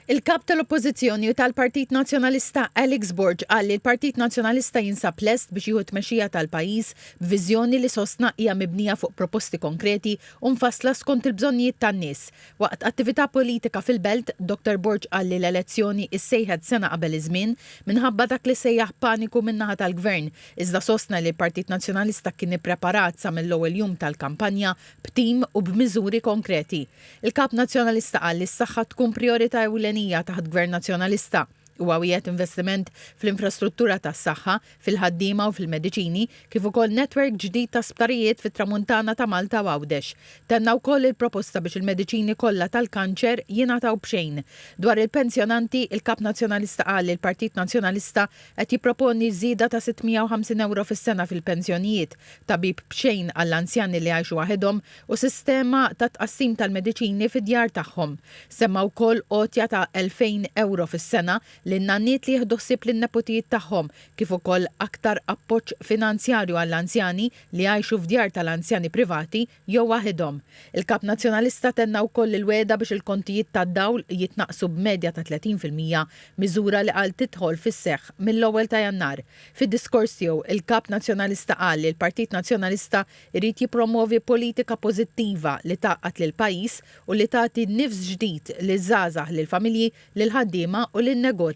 Il-Kap tal-Oppożizzjoni u tal-Partit Nazzjonalista Alex Borg qal li l-Partit Nazzjonalista jinsab lest biex jieħu t-tmexxija tal-pajjiż b'viżjoni li sostna hija mibnija fuq proposti konkreti u mfassla skont il-bżonnijiet tan-nies. Waqt attività politika fil-Belt, Dottor Borg qal li l-elezzjoni issejħet sena qabel iż-żmien minħabba dak li sejjaħ paniku min-naħa tal-Gvern, iżda sostna li l-Partit Nazzjonalista kien ippreparat sa mill-ewwel jum tal-kampanja b'tim u b'miżuri konkreti. Il-Kap Nazzjonalista qal li s-saħħa tkun prijorità ewlenija taħt Gvern Nazzjonalista. Huwa wiegħed investiment fl-infrastruttura tas-saħħa, fil-ħaddiema u fil-mediċini, kif ukoll netwerk ġdid ta' sptarijiet fit-Tramuntana ta' Malta u Għawdex. Tenna wkoll il-proposta biex il-mediċini kollha tal-kanċer jingħataw b'xejn. Dwar il-pensjonanti, il-Kap Nazzjonalista qal li l-Partit Nazzjonalista qed jipproponi żieda ta' 650 ewro fis-sena fil-pensjonijiet, tabib b'xejn għall-anzjani li jgħixu waħedhom u sistema ta' tqassim tal-mediċini fid-djar tagħhom. Semma wkoll għotja ta' 2,000 ewro fis-sena lin-nanniet li jieħdu ħsieb lin-neputijiet tagħhom kif ukoll aktar appoġġ finanzjarju għall-anzjani li jgħixu f'djar tal-anzjani privati jew waħidhom. Il-Kap Nazzjonalista tenna wkoll il-wegħda biex il-kontijiet tad-dawl jitnaqqsu b'medja ta' 30%, miżura li qal tidħol fis-seħħ mill-ewwel ta' Jannar. Fid-diskors tiegħu, il-Kap Nazzjonalista qal li l-Partit Nazzjonalista jrid jippromwovi politika pożittiva li tgħaqqad lill-pajjiż u li tagħti nifs ġdid liż-żgħażagħ, lill-familji, lill-ħaddiema u lin-negozji.